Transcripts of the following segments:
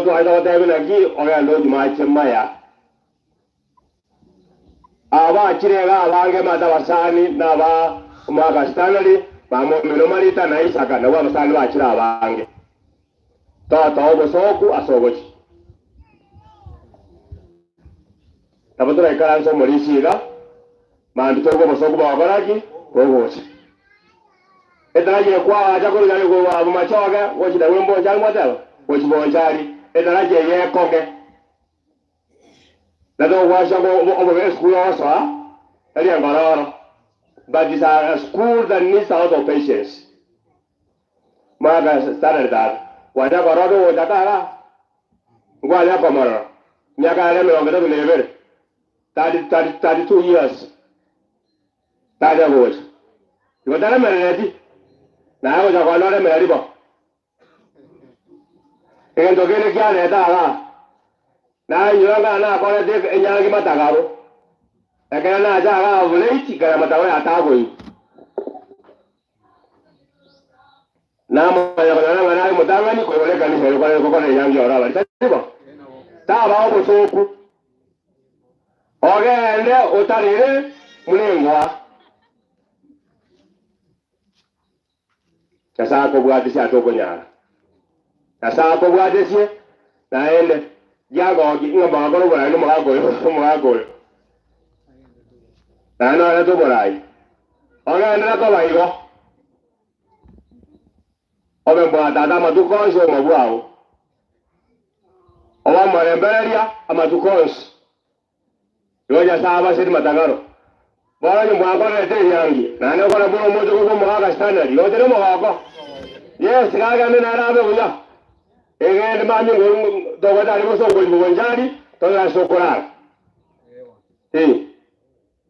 twaete gotebia naki ogende onywe mache maya. Abachire iga abange mate abasani na aba omwaka Stanley, mama omino Marita na Isaka nabwo abasani bachire abange. Totoa obosooku ase ogochia. Nabo toraikaranse omorisia iga, mambia toigwe obosooku bogokora ki? Bogocha. Etaracha ekwagacha korwa nyare korwa abwo machoge gochia nawe mbonchari mwateba? Gochia bonchari, etaracha eye ekonge. Na togwasha obobe esukuru ogosoa tari engororo, but is a school that needs a lot of patience. Mwaka Stanley tata, kwanya korora togocha kaga? Nkwanya komorora miaka yane 32, 32 years tanya gocha. Igo taremerereti, naye gocha kwane oremereri bo. Egento kende kiareta igaa, nainyora ng'a nakorete enyangi matagaro, ekero nacha igaa of late nkare matagaro yatagoirwe. Namanya konyora ng'a naye omotang'ani koigora ekanisa ere gokora enyangi oro abare, tari bo? Taba obosooku, ogende otarere buna engoa. Nyasae akobwatesie ase okonyara. Nyasae akobwatesie naende giagoki ng'a mwakora oborai nomogaka oyo omogaka oyo. Naende orete oborai. Ogenderere koba igo. Obe mbwa tata amatuko onsi obogima bwao. Obe omorembereria amatuko onsi. Igo Nyasae abaseri matagaro. Bono onye mwakorerete enyangi, naende gokora buna omochoko bw'omogaka Stanley, oche nomogoko. Yes, gagende nere abe buya. Egende mambia togocha aria bosongo riko bonchari, tonyore ase okorara. Eh,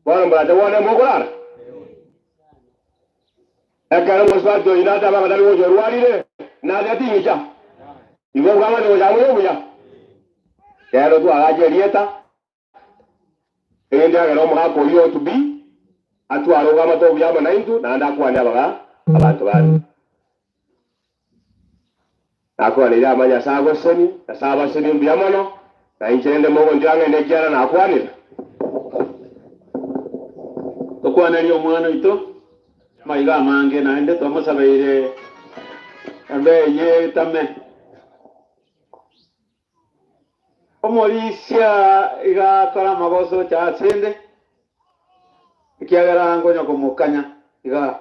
bono mborache bwane mokorara. Ekero omosubati oyio nateba ng'a tari gocha orwarire, nateba ting'icha. Igo bwamanya gocha amo nobuya. Rero twagacha erieta, erinde agere omogaka oyio to be, atware obwamate obuya amo naintwe, naende akwane abaga abanto bande. Nakwaneire ama Nyasae agosenie, Nyasae abasenie mbuya mono, na inche rende mogontiga ng'ende ekiagera nakwanire. Tokwanerie omwana oito amaiga amange, naende twamosabeire embe eye etame. Omorisia iga akora amagoso gocha asende, ekiagera nkonya komokanya iga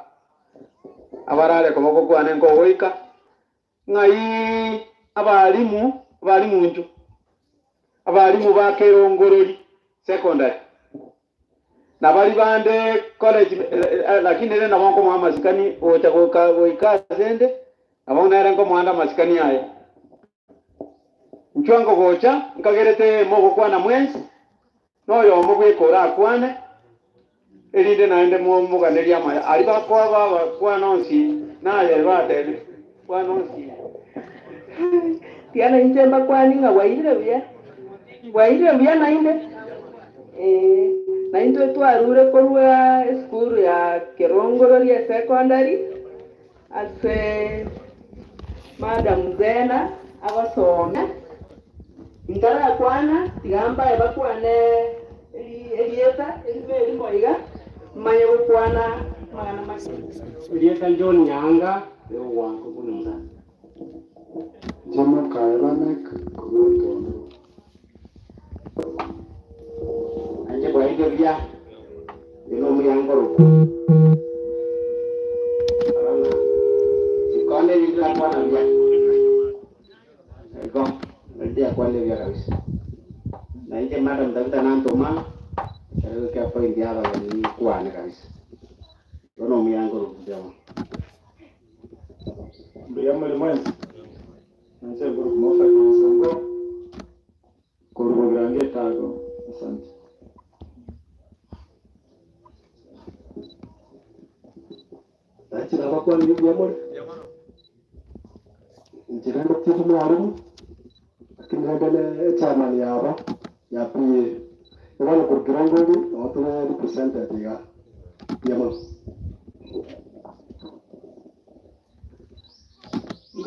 abarare koboko kwane nkogoika, ng'ai abalimu abalimu inchuo, abalimu ba Kerongorori Secondary, na baria bande college lakini ere nabo nkomoa amasikani gocha goika goika asende, nabo nere nkomoa amasikani aye. Inchuo nkogocha, nkagerete mogokwana mwensi, na oyomo bweka orakwane, erinde naende moganerie amaya aria bakoa babakwana onsi, naye batebire, Kwana onsi. Tiga nainche mbakwanie ng'a bwairire buya, bwairire buya naende, ee, naintwe twarure korwa esukuru ya Kerongorori Esecondary. Ase Madam Zena agosomia, Ntarakwana, tiga mbae bakwane erieta erimo erimo iga, manye gokwana amang'ana make. Erieta John Nyaanga ri'ogwanka buna omosacha. Jemo kae Lameck korwa Etondo. Nainche bwaerio buya, inche nomuya nkorokwa. Rora ng'a rikonde eri ndirakwana buya. Igo, ndirakwana buya kabisa. Nainche madam Tabitha nantoma, ekero goika epoint ya abageni nkwane kabisa. Igo nomuya nkorokwa buya mono. Mbuya more mwensi, Inche nkorokwa Moffat Onsongo, korwa Bogirango Etago, asante. Inche nabakwanirie mbuya more? Inche rende tindi mwalimu, lakini rende ne echairman yabo ya PA. Bono korwa Kirongori nabo tore represented igaa. Mbuya mono.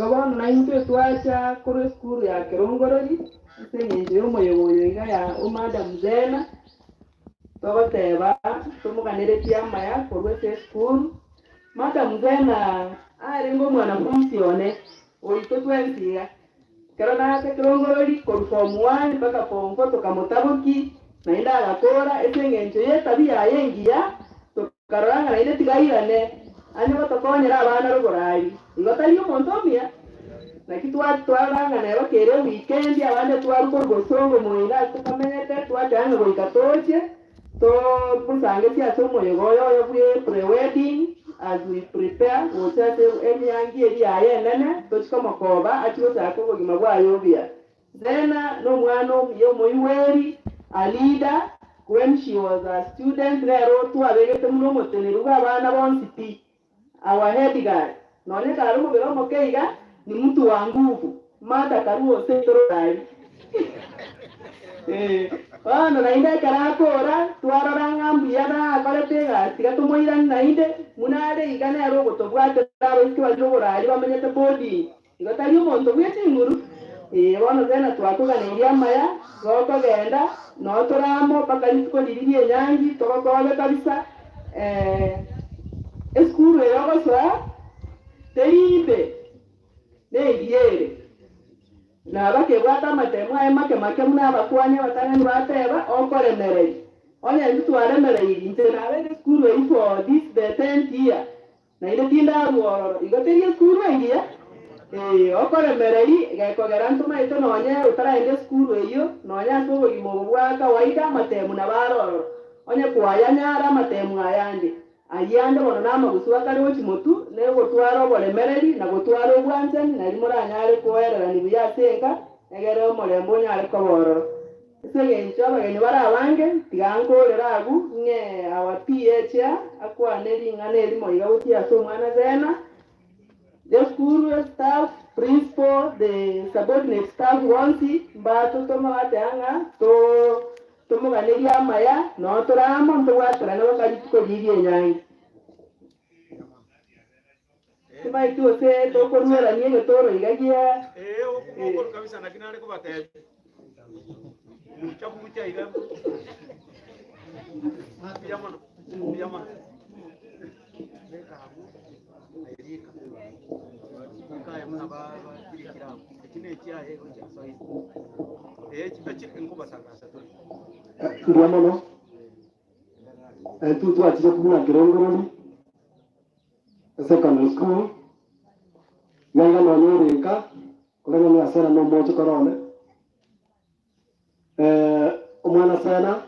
Igo bono naintwe twacha korwa esukuru ya Kerongorori ase eng'encho y'omoyega oyo iga ya Madam Zena, togoteba tomoganeretie amaya korwa ase esukuru. Madam Zena arenge omwanafunsi one oito twensi iga. Ekero nacha Kerongorori korwa form one mpaka form four tokamotabokia, naende agakora ase eng'encho y'etabia yaye engiya, Tokarora ng'a naende tiga airane, anye gotokonyera abana roborari. Igo tari omonto omuya? Naki twarora ng'a neba kere ewikendi abande twarwa korwa bosongo moino ase tokamenyete, twachaka ng'a goika toche tomosangesie ase omoyega oyo oyo bwe pre-wedding as we prepare gocha ase enyangi eria yaye enene, tochie komokoba achie gochaka obogima bwaye obuya. Zena nomwana omuya omoigweri, a leader, when she was a student rero twabegete buna omoteneri bw'abana bonsi pi, our head girl, nonye kare omobere omoke iga, ni mtu wa nguvu, Martha karue ose tororari. Eh, bono naende ekero akora, twarora ng'a mbuya nakorete egasi tiga tomoiranie naende, buna are iga nere ogotobwatera abaiseke baria oborari bamenyete boarding. Igo tari omonto bwe chinguru? Ee, bono Zena twakoganeirie amaya, gokogenda, noo tore amo mpaka rituko riria ri'enyangi, togokobe kabisa. Ee, esukuru eye ogosoa teri imbe, nengiya ere. Na bakebwata amatemo aye make make buna abakuani abatang'ani bateba, Okoremereria. Onye intwe twaremereirie, inche nabeire esukuru eyio for this the tenth year. Naende tindarua ororo. Igo teri esukuru engiya? Ee, okoremereria gekogera ntomaete nonye otaraenda esukuru eyio, nonye ase obogima obo bwa kawaida amatemu nabo are ororo. Onye kwayanyara amatemu ayande, ayio ande bono namagusu akare gochia motwe, na ogotwara oboremereri na gotwara obwanchani, nario moranyare koererania buya ase enka, egere omorembe onyare koba ororo. Ase engencho abageni bare abange, tiga nkorere agwo, ng'e our PA chair akwane ring'ana erimo iga gochia ase omwana Zena, the school staff, principal, the subordinate staff bonsi mbatotoma bateba ng'a to tomoganerie amaya, noo tore amo ntobwaterane goka rituko riria ri'enyangi. Timaeti gose tokoruerania egetoro iga gia. Ee, okomokoru kabisa, naki nare kobatebia, bucha bucha iga. Mbuya mono, mbuya mono. Beka abwo, aye rika. Rika aye buna ba- bakirikire abwo. Echi ne echiaye gochia soil. Ee, echi nkobasangasa tore. Mbuya mono. Intwe twachire buna Kerongorori Secondary School, iga iga nonya ore nka, korende nonya Sena na omochokoro one. Omwana Sena,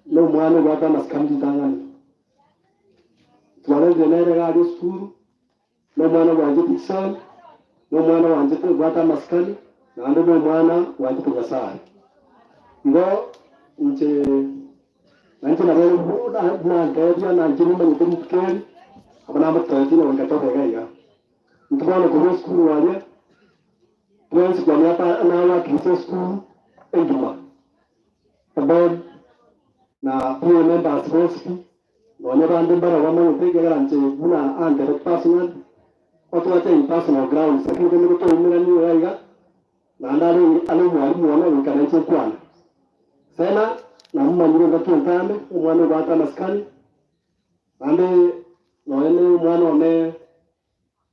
na omwana obwate amasikani ritang'ani. Twarendire nere iga aria esukuru, na omwana bwanchete chisemi, na omwana bwanchete obwate amasikani, naende na omwana bwanchete Nyasae. Igo inche nainche nabo nantebia na inche nimanyete rituko eri, aba namotebetie na goika tobe iga iga. Intwe bono korwa esukuru aria, twensi kwamiaka nawakilisha esukuru engima, eboard na PA members bonsi pi, Nonya bande mbarabwo bamanyete, ekiagera inche buna antebetie personally, otwache in personal grounds, lakini kende gotoumerania iga iga, naende are are omwalimu one goika nainche nkwane. Sena namomanyire engaki entambe, omwana obwate amasikani, naende nonya ne omwana one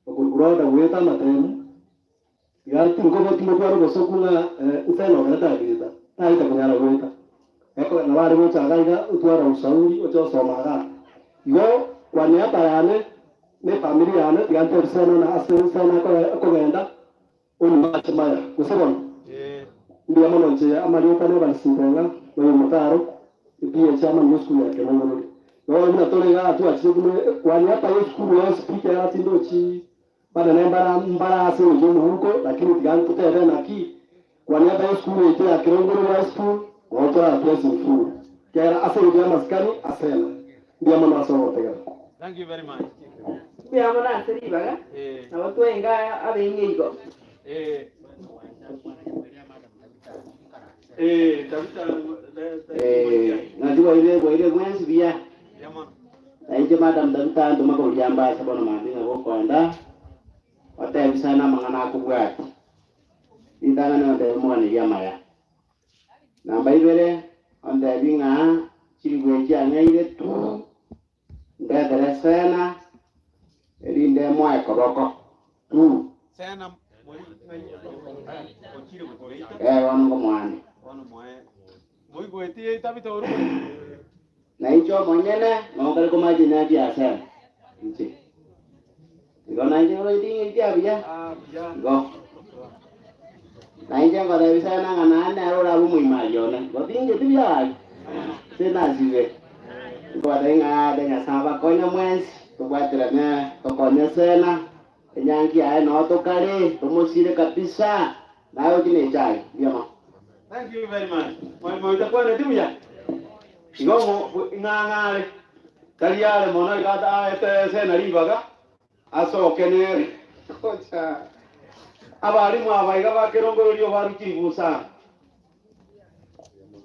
okorokwa Rhoda goeta amatemu, iga tinkoba tingotwara obosoku ng'a Nsena ogere tageta, taeta konyara goeta. Ekogera nabo are gocha iga iga otwara ushauri oche osoma igaa. Igo kwa niaba yane na efamiri yane tiga ntebi Sena na ase Nsena akogenda onywe amache maya. Gose bono? Mbuya mono inche amarieta nebansinto ng'a noyo omotaro ePA chairman bw'esukuru ya Kerongorori. Nabo buna tore igaa twachire buna kwa niaba y'esukuru yonsi pi ekiagera tindochi banene mbara mbara ase engencho y'omohuko lakini tiga ntotebe naki kwa niaba y'esukuru yaito ya Kerongorori High School nabo toratwe in full ekiagera ase engencho y'amasikani asena. Mbuya mono ase ogotegera. Thank you very much. Mbuya mono ase ribaga, nabo twenga abaing'e igo. Naki bwaire bwaire bwensi buya. Na inche Madam Tabitha ntoma koruria ambasa bono mambia ng'a gokoenda. Otebisane amang'ana akobwatia. Ritang'ani ontebie omoganerie amaya. Namba ibere, ontebie ng'a chilifu echi ang'eire tu, ndetere sena, erinde moe koboko tu. Eh, bono nkomoane. Na inche omonyene nonkare komacha enyancha ya Sema, inche. Igo nainche ngoroche ting'iti abuya, igo. Na inche ngotebia Sena ng'a naende nere orabe omoimari one, igo ting'eti buya gaki, ase nasibe. Nkobatebia ng'a aye Nyasae abakonye mwensi, tobwaterane tokonye Sena, enyangi yaye noo tokare, tomosire kabisa, naye ochie ne echai. Mbuya mono. Thank you very much. Mwalimu oito akwaneti buya. Igo ng'ang'are tari are mono iga aete Sena ribaga asoke nere gocha. Abalimu aba iga ba kerongororio baruche ibusa.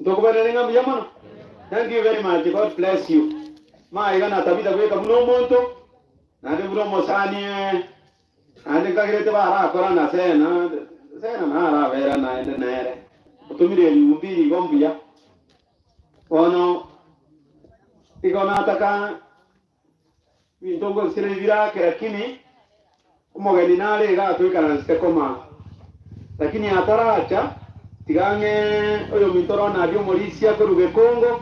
Ntokobenere ng'a mbuya mono. Thank you very much. God bless you. Maiga na Tabitha bweka buna omonto naende buna omosani Naende nkagerete barakora na Sena, Sena narabera naende nere, otomire eriumbi rigo mbuya. Bono igo nataka ebinto ngosira ebirake lakini omogeni nare iga atoikaransete koma. Lakini ataracha tiga ang'e oyominto Ronald omorisia korwa Gekongo,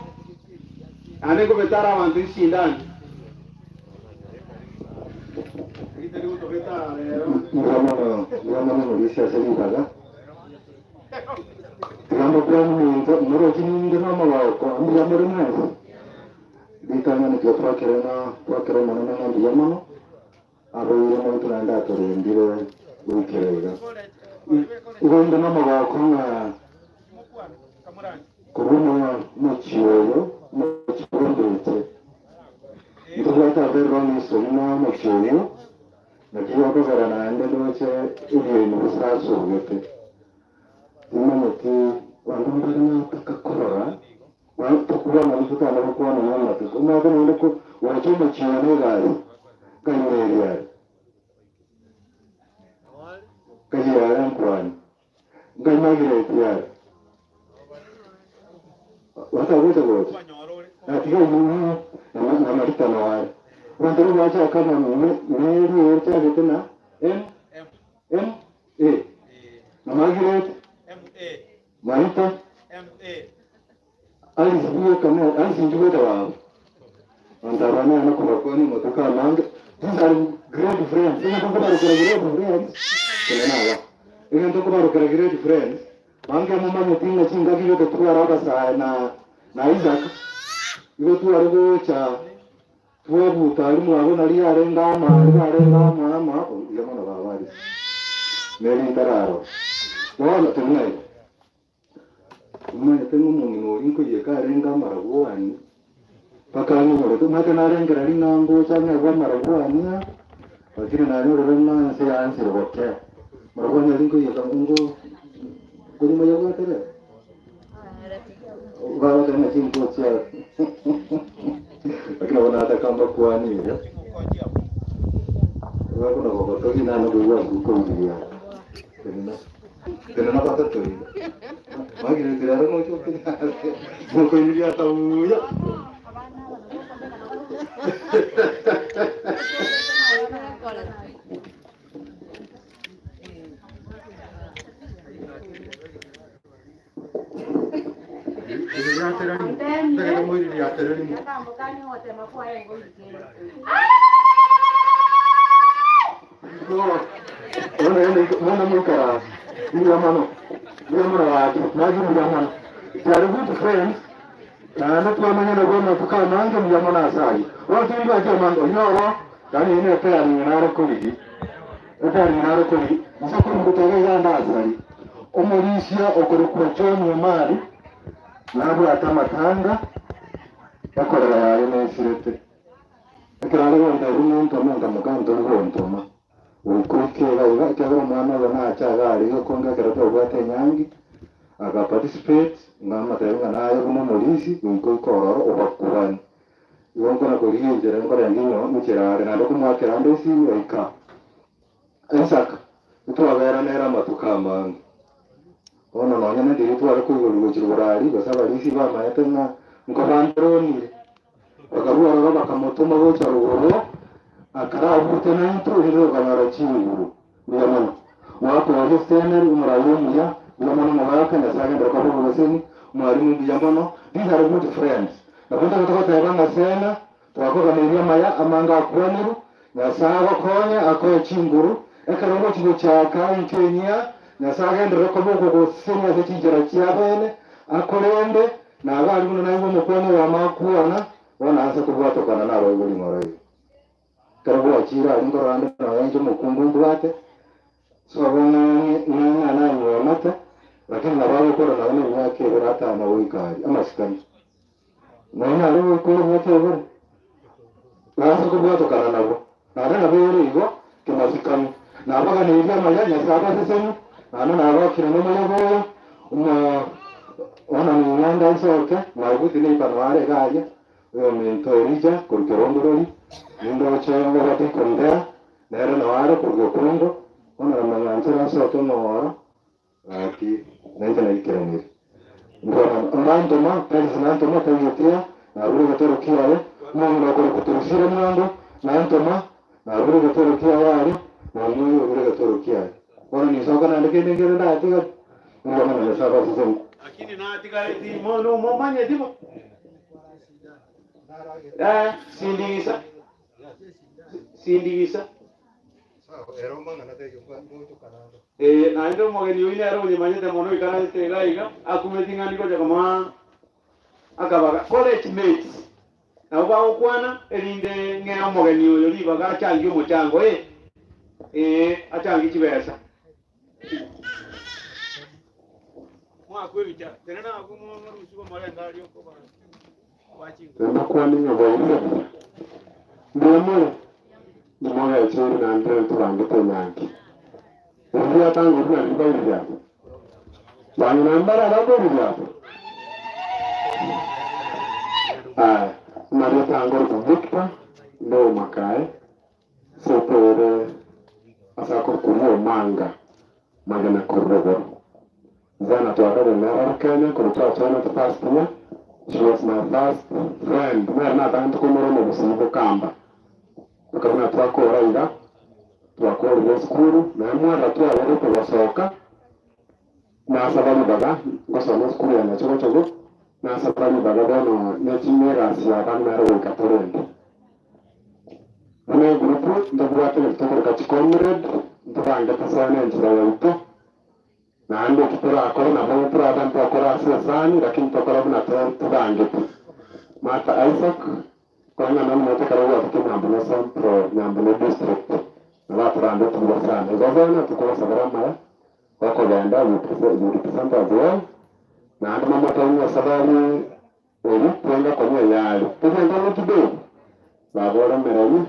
naende nkobetara abanto isindani. Mbuya mono morisia ase ribaga. Tiga mbakwanie minto, moroche ninde nomogoko, mbuya more mwensi. Ritang'ani tiga twakere ng'a twakere Omonene ng'a mbuya mono, abeire moito naende atorendire goikera iga. Igo inde nomogoko ng'a Korwa omochie oyo, omochie bw'embeche, ntobwate aberwa amisoni na omochie oyio, naki gokogera naende ndoche ebieni bisasogete. Timanyeti abanto mbare nataka korora, tokwana totana gokwana namatuko, omanyete naende gocha omochie oyo negasi, nkaimoeria are, nkayiare nkwane. Nkaimagera ekiara batagocha gocha, natiga inwe na maritano are. Abanto nigo bachaka na meri echagete na M M A na Margaret Marita Alice bweka ne Alice inche gocha baba. Abanto aba nere kobakwania amatuko amange. These are great friends. Egento nkobarokera great friends, tenena iga. Egento nkobarokera great friends, bange momanyeti ng'a chingaki gete tware abasae na na Isaac, igo tware gocha twabuta aria mwabo naria arenge ama aria barenge ama ama, iga mono baba Alice. Neri ntararora. Bono tenena iga. Omanyete ng'a omong'ina oria nkoiyeka arenge amarabwani, mpaka ang'inyorete, omanyete narengera ring'a ngocha ang'egwe amarabwani aa, lakini nanyorire ng'a ense yansire gokea. Amarabwani aria nkoiyeka ngo ngonyuma yabwate rero? Bagoteba ng'a chinkuo chia lakini nabo nataka mbakwanie iga, buna gogotogia nane koigwa nkokoigiria. Tenena batato iga. Bagirete rero noche okenyare. Mokoiriria ata buya. Naende twamanyana bw'amatuko amange mbuya mono ase ayio. Bono tindwaki amange, oyio noro, yaani eyio nepearing naro korigi, epearing naro korigi, inse koruruka iga iga ande asari. Omorisia okorokwa John Omari nabwate amatanga, ekorera yaye nesirete. Ekero are gontebia nontome nkamoka ntori gontoma. Goika oike iga iga, ekiagera omwana oyo nache iga aria gekonge ekero twabwate enyangi, aga participate, nkamotebia ng'a naye buna omorisia, goika oike ororo obakubani. Igo nkona korigia enchera nkorenge ng'o nchera are, naende komoakera ande esimi oika. Isaka, ntwabera nere amatuko amange. Bono nonya nendiri tware koigorwa gochia rogoro aria, gose abarisia bamanyete ng'a nkobanteronire. Bakarua ororo bakamotoma gocha rogoro, akaraburute naintwe, erinde tokanyora chinguru. Mbuya mono. Mwakoria Stanley, omorai omuya, mbuya mono omogaka, Nyasae agenderere koba oboboseni, omwalimu mbuya mono. These are good friends. Nabo ntagete goteba ng'a Sena, Twakoganeirie amaya amange akwanirwe, Nyasae agokonye akoe chinguru, ekero ogochia gochaka enka enyia, Nyasae agenderere koba okogosesenia ase chinchera chiabene, akorende, na abe aria buna naigwe omokuani oyomo akwana, bono ase kobwatokana nabaibori ng'ora iga. Ekero bwachire aria nkorora ande nonya inche omokungu mbwate, sobo ng'a nanyuomete, lakini nabo agokora nonya nemiaka ebere atano goika aria, amasikani. Nonya nare goika ore emiaka ebere, nase kobwatokana nabwo, naende nabo ere igo kemasikani. Nabaganeirie amaya, Nyasae abasesenie, naende nagokire nomoyega oyo, omo bono ning'ende nsoke, Mabuti neipano are iga aria, oyominto Elija korwa kerongorori, nindoche obadikoni there, nere nao are korwa gekungu, bono namang'anchera nsoke ng'oro. Gaki, nainche naikeranire. Nkwana, Nantoma, Felix nantoma, taigetia, narure egetoro kiaye, omong'ina okorokwa Drusila mwango, nantoma, narure egetoro kiaye aria, na omoyo orure egetoro kiaye. Bono ninsoka naende kende nkere ndatigare, mbuya mono Nyasae abasesenie. Lakini natigareti mono momanyeti bo. Eh, sindigisa. Sindigisa. Ee, naende omogeni oyio nere onyemanyete mono oikaransete iga iga, akumeti ng'a ndigocha komoa akabaga. College mates nabo bagokwana erinde ng'ee omogeni oyo ribaga achangie omochango ee, ee achangie chibesa. Mwakwa ebicha, tenena abwo morusigwe omorembe aria okoba. Namakwane ng'a bwairire buya. Mbuya more? Nimogecheire naende ntobangete enyangi. Ebi biatangorwe nario bibaire biabo. Bang'ina mbare abakoire biabo? Aya, amarieta angorokwa Victor Ndoo Makae, Sete ere ase akorokwa Riomanga, Magena korwa rogoro. Zana twarorire nere ore Kenya korwa twasoanete first year, she was my first friend nere natangete komora omogusii bokamba. Mpaka buna twakora iga, twakorire esukuru, naye mwarora twaberete gosoka, nasaba ribaga ngosoma esukuru ya Nyachogochogo, nasaba ribaga bono neching'e egasi ya abana naro goika torende. Buna egroup ntobwate egento tokoroka chicomrade, ntobangete sana enchera yaito. Naende eki torakore nabo torabe ntokore ase esani, lakini tokore buna tobangete. Martha Isaac, koreng'ana nomanyete ekero gwachete Nyambunwa Central, Nyambunwa District, nabo atorandeti buya sana. Igo bono tokobasabera amaya, gokogenda you represent us well, naende momotebie ng'a esabari Erio twenga konywa eyare, togende kidogo, baba oremererie,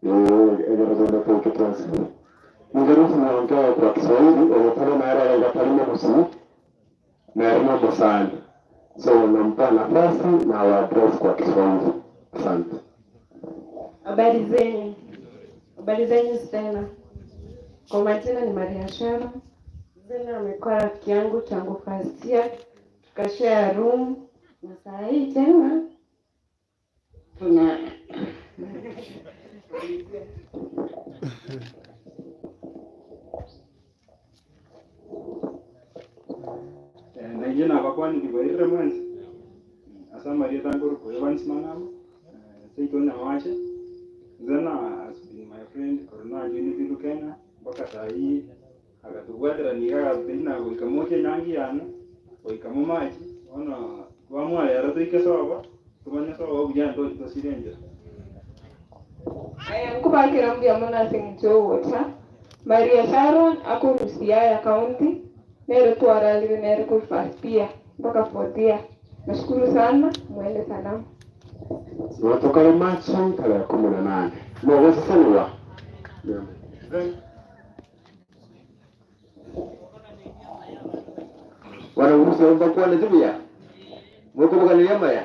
ee, egere togende toike twensi buya. Ningerusia niongee kwa Kiswahili, oyo tore nere iga iga tari mogusii, nere nomosani, so nampea nafasi na awa address kwa Kiswahili. Asante. Habari zenyu. Habari zenyu tena. Kwa majina ni Maria Sharon. Zena amekuwa rafiki yangu tangu first year, tukashare room na saa hii tena tuna Nainche nabakwanire bwairire mwensi, ase amarieta nkorokwa Evans Mang'abo, seito Nyamache, Zena has been my friend korwa najoinete Lukenya mpaka sahii. Agatobwaterania iga agatotebia na goika moche enyangi yane, goika momache, bono twamwarera toike sobo, tomanye sobo buya ntoche tosire enchera. Aya nkobakera mbuya mono ase eng'encho y'ogocha. Maria Sharon akorwa Siaya County, nere twararire nere korwa first year mpaka fourth year. Nashukuru sana, mwende salama. Notokore Machi tarehe kumi na nane. Mogosesenigwa. Banagurusia mbakwanete buya, mokoboganeria amaya,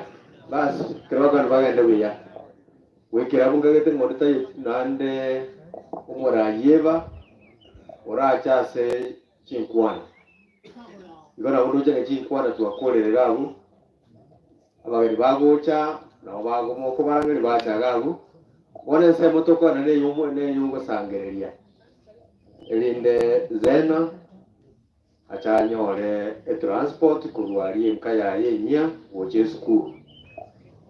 bas ekero bakwana bagende buya. Goikera abwo nkagete ng'a onde taiyo naende omorayi eba. Orache ase chinkwana. Igo nabo ndoche ng'a chinkwana twakorire iga abwo, abageni bagocha, nabo bago mokobarangeria bacha iga abwo, bono ensemo tokwana neyo neyo ogosangereria, erinde Zena ache anyore etransport korwa aria enka yaye enyia gocha esukuru.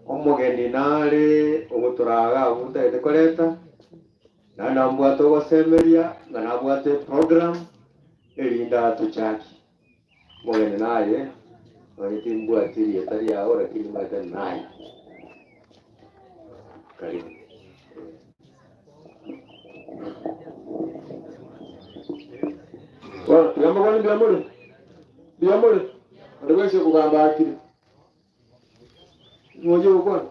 Omogeni nare ogotoraa iga abwo ntagete koreta, naende nambwate ogosemeria ng'a nabwate eprogram, erinde atochakie. Omogeni naye, nonye timbwati erieta riao lakini nimanyete naye. Karibu. Bono tiga mbakwane mbuya more, mbuya more, onde bwensi okogamba akire. Ng'ochie gokwana?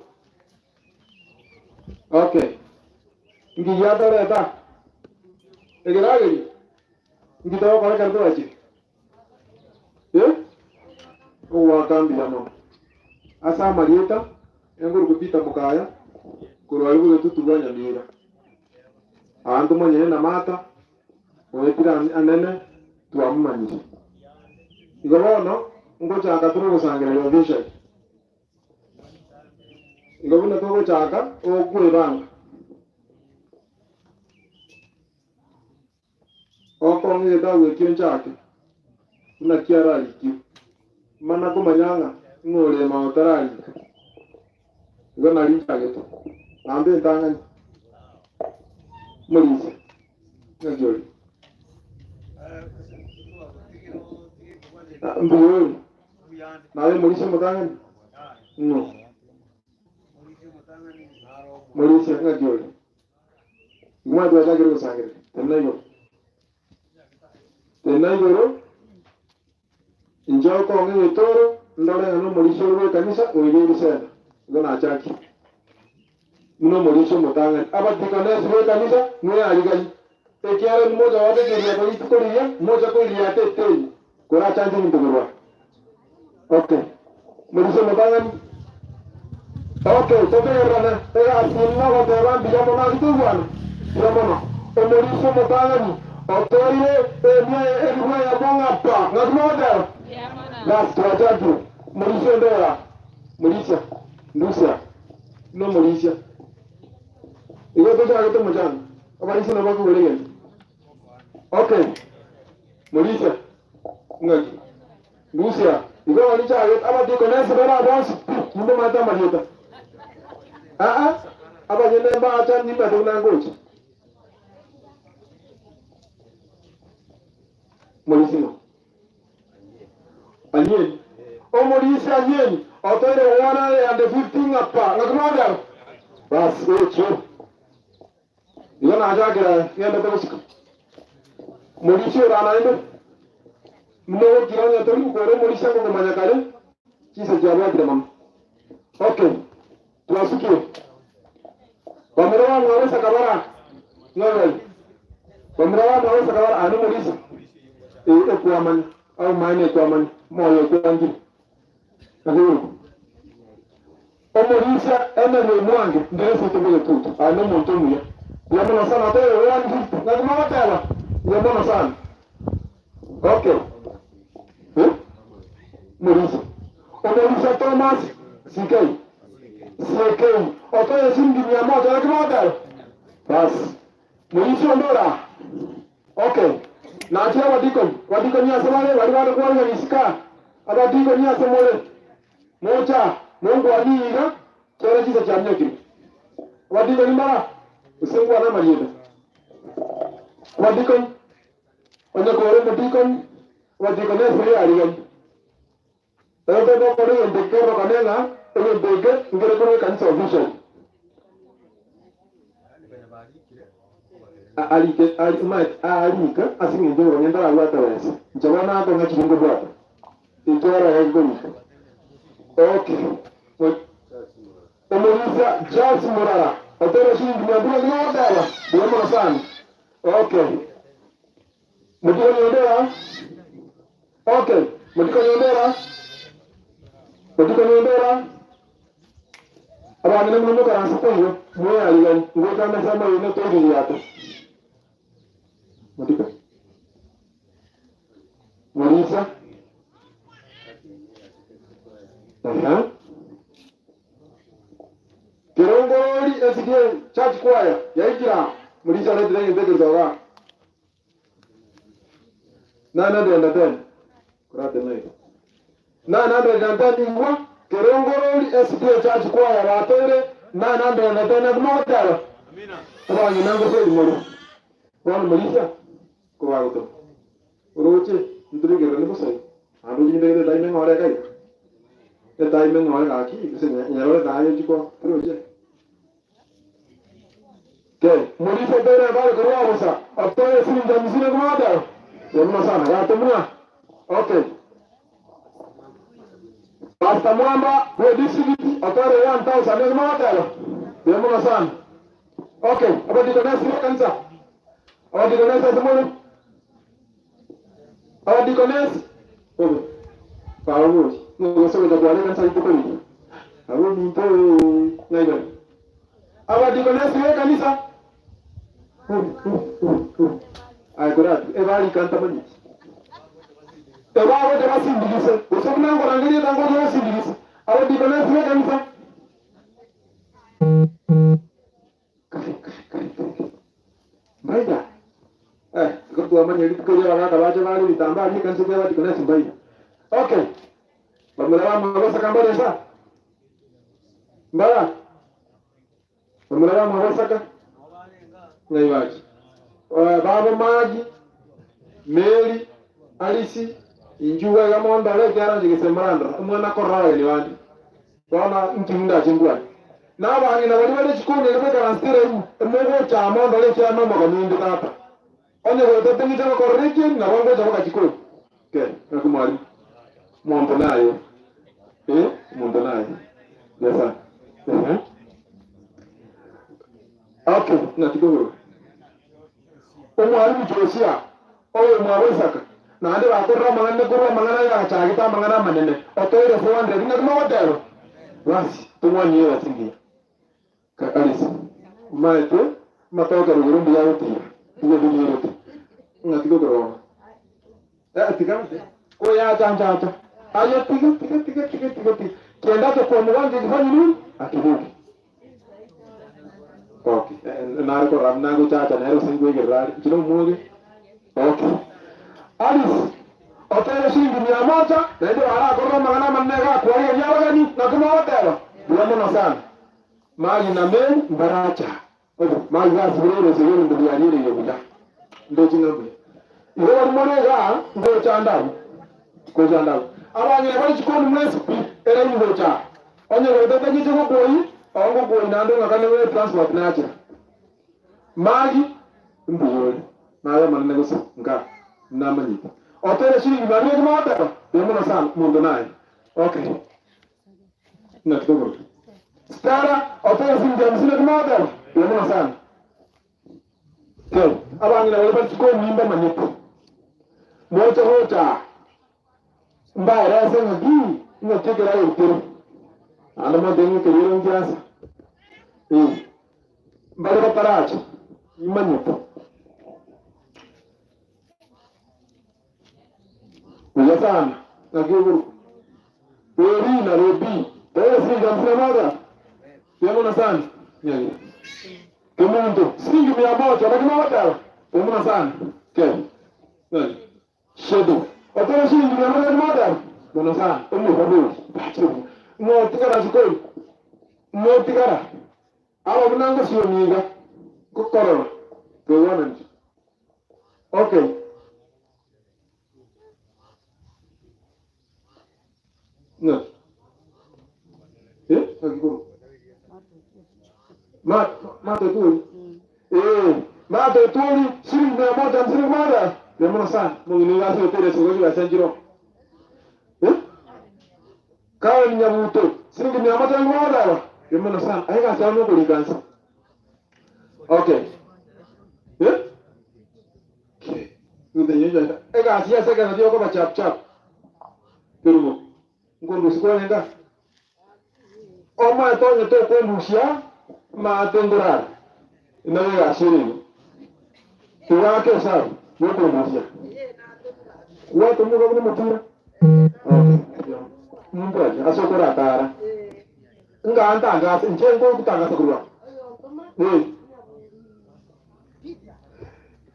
Okay. Nki giatoreta? Ekeragerio? Nki togokora ekero twachire? Eh? Ogoaka mbuya mono. Ase amarieta, enkoruko Peter Mokaya, korwa aria bogetutu bwa Nyamira. Aa ntomanyire na Martha, oetire anene, twamomanyire. Igo bono, ngochaka tore ogosangereria officially. Igo buna togochaka okwebanga. Okong'a egetabu ekio nchake, buna kiararikirwe, mana komanya ng'a ing'o ore emao otararika. Igo nario nchagete, naende entang'ani, Omorisia, ng'aki ore? Mbuya ore? Naye omorisia omotang'ani? Ng'o? Morisia, ng'aki ore? Omwati gwachakire gosangereria, tenena igoro. Tenena igoro, inche okong'a egetoro, ndore ng'a nomorisia ore bw'ekanisa oiga erisena. Igo nachakia. Buna omorisia omotang'ani. Abadikonesi b'ekanisa mweariganie, ekiagera nimocha goaka ekeriato rituko riria, mocha koiriata etei, korachanche ebinto korwa. Okay. Morisia omotang'ani. Okay, totegererane. Egasi eye nogoteba mbuya mono ase toigwane. Mbuya mono. Omorisia omotang'ani otoire emia elifu eyemo ng'a pa. Ng'aki mogoteba? Bas, twachakire. Morisia onde ora. Morisia. Ndusia. Nomorisia. Igo tochagete omochando. Abarisia nabo bakogora egento. Okay. Morisia. Ng'aki? Ndusia. Igo ninchagete abadikonesi bare abonsi pi, nimbamanyete amarieta. Aa, abanyene mbacha nimanyete buna ngocha. Morisia ng'o? Anyeni. Omorisia anyeni, otoire 150 ng'a pa. Ng'aki mwateba? Bas, echio. Igo nachakire ng'endete gosika omorisia ore naende, buna ogokira onye tori gokora omorisia ngokomanya kare, chinsa chiabwatire mono. Okay, twasukire. Bamura bamwabo Sakabara, ng'o Bamura bamwabo Sakabara, aa nomorisia? Ee, ekwamanya, aumaene ekwamanya, moyo okwangire. Naki okorokwa? Omorisia emeria omwange nderesete bogetutu, aye nomonto omuya. Mbuya mono sana otoire 150 naki mogoteba? Mbuya mono sana. Okay. Eh? Omorisia. Omorisia Thomas CK. CK. Otoire shilingi mia moja naki mogoteba? Bas. Morisia onde ora? Okay. Nachire abadikoni. Abadikoni ase bare baria bare kwarigania isiko aa. Abadikoni ase more. Mocha nongwanie iga, kera chinsa chiaminyokire. Abadikoni mbara, gose nkwane amarieta. Abadikoni, onye kore omodikoni, abadikoni ase riarigani. Ero togokora egento eke kerorokane ng'a egento eke nkere korwa ekanisa officially. Arike, ari, omanyete, arika ase eng'encho oborong'e ntarabwate besa. Inche bono nakong'a chiria nkobwata. Ekiagera gekorika. Okay. Omorisia Charles Murara otoire shilingi mia mbili nigo ogoteba? Buya mono sana. Okay. Motikoni onde aa? Okay. Motikoni onde aa? Motikoni onde aa? Abang'ina muno mokaranse koigo, mwearigani, ngocha amesa amayene toiririate. Motikoni. Murisa. Ehe. Kerongorori SDA Church Choir yaikira Murisa aretire egento egesoga. 910. Kurate nayo. 910 igwa Kerongorori SDA Church Choir batoire 910 naki mogoteba? Abang'ina ngoseri more. Bono Murisa kobagotoma. Oroche, ntorigereranie bosa igo, naende orinde gete etaime ng'ore iga iga, etaime ng'ore gaki, gose nyerore naye ochie ko toroche. Kei, morisia toire ebare korwa bosa, otoe esiringi hamsini ekobwatero, temuna sana, gatemuna. Okay. Pastor Mwamba bwe district otoire 1000 ekobwatero, temuna sana. Okay, abadikonesi b'ekanisa, abadikonesi ase more. Abadikonesi, bobe baba boria, ng'a gose gocha kware ekanisa rituko riria, abwo ominto ee, ng'ai bare? Abadikonesi b'ekanisa, bobe, bobe, bobe, bobe. Aye korati, ebarika ntamanyeti. Ebagocha basindigise, gose buna nkorangeria etangocha basindigise. Abadikonesi b'ekanisa. Kai, kai, kai, kai, kai. Mbaida. Eh, igo twamanya rituko erio abagaka bacha bare ebitambaa aria ekanisa eria abadikonesi mbaida. Okay. Bamura bamwabosaka mbare nsa? Mbara? Bamura bamwabosaka? Ng'ai bache? Eh, babo Magi, Mary, Alice, inchuga iga mondore ekiagera inche gese mborandora, omwana akorora abageni bande. Bono inki ndache nkwane? Na abang'ina baria bare chikoni erio baikaransete eraini, mogocha amo ndore ekiagera nomogeni inde tata. Onye goetete ng'iche gokorera ekieni, nabo ngocha boka chikoni. Ke, naki mwarimu, monto naye, eh, omonto naye. Nyasae. Ehe. Okay, naki togoroka. Omwalimu Josia, oyomwabo Isaka, naende bakorire amang'ana korwa amang'ana aye agachagete amang'ana amanene, otoire 400 naki mogoteba? Basi, tong'wanie egasi engiya. Alice, omaete amatoke rogoro mbuya agotira, igo birierete. Ng'a tiga okorora. Eh, tiga koyacha nchacha. Aye tiga tiga tiga tiga tiga tiga. Kiendacho kwa muganga ekifanye nini? Akibuke. Okay. Eh, nare korora nagochacha nere gose nkwegerera are. Inche nomwoge. Okay. Alice, otere shilingi mia moja, naende barakorera amang'ana amanene iga akwarigeria abageni, naki mogoteba? Buya mono sana. Magi na Mary mbaracha. Obo, magi gasibire erosia y'ebinto biariereire buya. Ndoche ng'a mbuya. Igo baria more igaa, ngocha nde abwo. Ngocha nde abwo. Abang'ina bare chikoni mwensi pi, eraini gocha aa. Onye goetete ng'iche gokwoi, oo ngokwoi naende ong'akane bwe transport nachera. Magi, mbuya ore. Naye Omonene gose nka, namanyete. Otoire shilingi mia bire ekemo goteba, Mbuya mono sana, monto naye. Okay. Naki togoroka. Stella, otoire shilingi hamsini ekemo goteba, Mbuya mono sana. Okay. Abang'ina baria bare chikoni mbamanyete. Moche gocha aa. Mbaerese ng'aki ng'aki ekero agoitere. Naende montebie ng'a ekeriero nkiasa. Eh, mbare bataracha, nimanyete. Buya sana, naki okorokwa. Eri na Robi, taiyo siringi hamsini na moja. Buya mono sana. Nyagi. Kemunto, siringi mia moja, naki mogoteba? Buya mono sana. Ke. Nyagi. Shedo, otore shilingi mia moja nimotebe? Mono sana, omorwani oria, Ng'otigara sikoyo, ng'otigara, aba buna ngosiomi iga, ngokorora, toigwananeti. Okay. Ng'aki? Eh, ng'aki korwa? Ma, Martha Oturi. Eh, Martha Oturi, shilingi mia moja hamsini kumada. Mia mono sana. Mong'ina iga ase hoteli ase gochi gase nchiro. Eh? Karen Nyabuto, shilingi mia moja kumada. Mia mono sana. Aye gase ano okorikansa. Okay. Eh? Okay. Egasi ya second yokoba chap chap. Kerubo. Nkondusia kwarenge ase? Omanyete onye tokondusia maate ngorare, nabo egasi ere igo. Tiga ake esabu yokondusia. Gwata omoga buna omopira. Okay. Nimbwache ase okoratara. Nga ntangase, inche ngogotangasa korwa. Eh.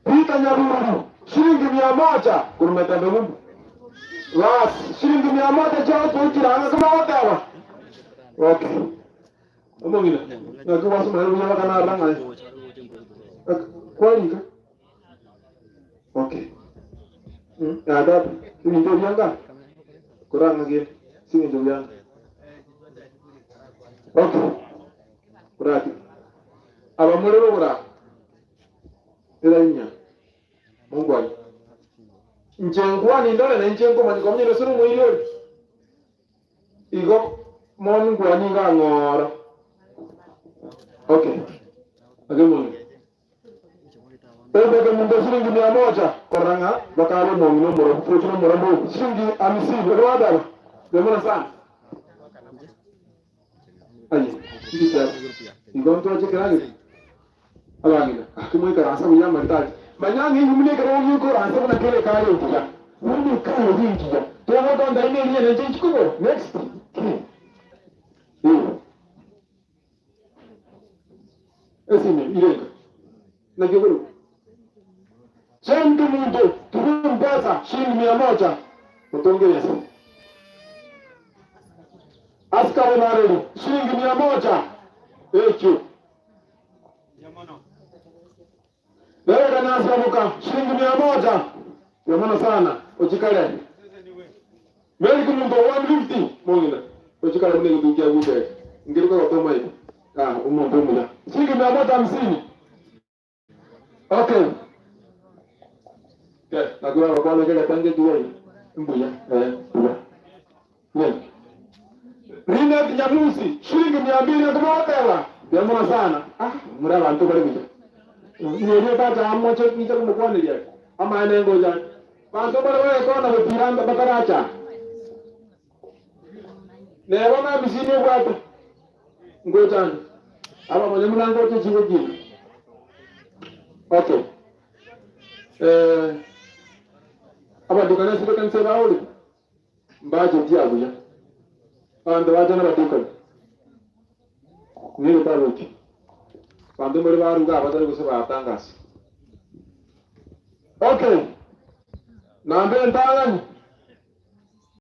Peter Nyaburu, shilingi mia moja korwa Metembe Ng'umbu. Bas, shilingi mia moja chiagotoikire ang'e koma goteba. Okay. Omong'ina, naki gwasomera buya baka narora ng'a kwarika. Okay. Ya tata, ebinto ebianga korang'a gende, ase eng'encho bianga. Okay. Korati. Abamorero oboraa erainya mongwani. Inche nkwani ndore na inche nkomanya komanya ere ase nomoiri ore. Igo mono nkwani iga ang'ora. Okay. Ake mong'ina. Ombeke omonto shilingi mia moja korora ng'a bakabe omong'ina omorobu gochia nomorambo obo shilingi hamsini ekero bateba mbuya mono sana. Aye nditeba igo ntwache ekerageri abang'ina gaki moikaranse buya amaritati manya ng'a inwe buna ekero ogoikaransa buna kere ekari engiya buna ekari engiya togotonda ime eria nenche nchikobora next ki eh. Esime irenga naki okorokwa? Senti omonto through mpesa shilingi mia moja otongerese. Askari nareri shilingi mia moja ekio. Nere kanyasaboka shilingi mia moja ya mono sana ochikare. Mary Kemunto 150 mong'ina ochikare buna egetugi kia Guteri nkeri kogotoma iga ah omonto omuya shilingi mia moja hamsini okay okay nakura bakwana kegetenge ekiya iga mbuya eh buya yeah. Linet Nyamusi shilingi mia mbili nakomogoteba mbuya mono sana ah muri abanto bare buya Nyeria tata amoche ninche komokwaneria amaene ngocha Banto baria bagekona gotiira bataracha, neba namisini obwate, ngocha ande. Abamanya buna ngocha chigokina. Okay. Eh, abadikoni ase ekanisa baorire, mbachetie abuya. Abanto bacha nabadikoni. Ng'e egetabu eke. Abanto mbare baruga abatari gose batangasa. Okay. Nambe entang'ani.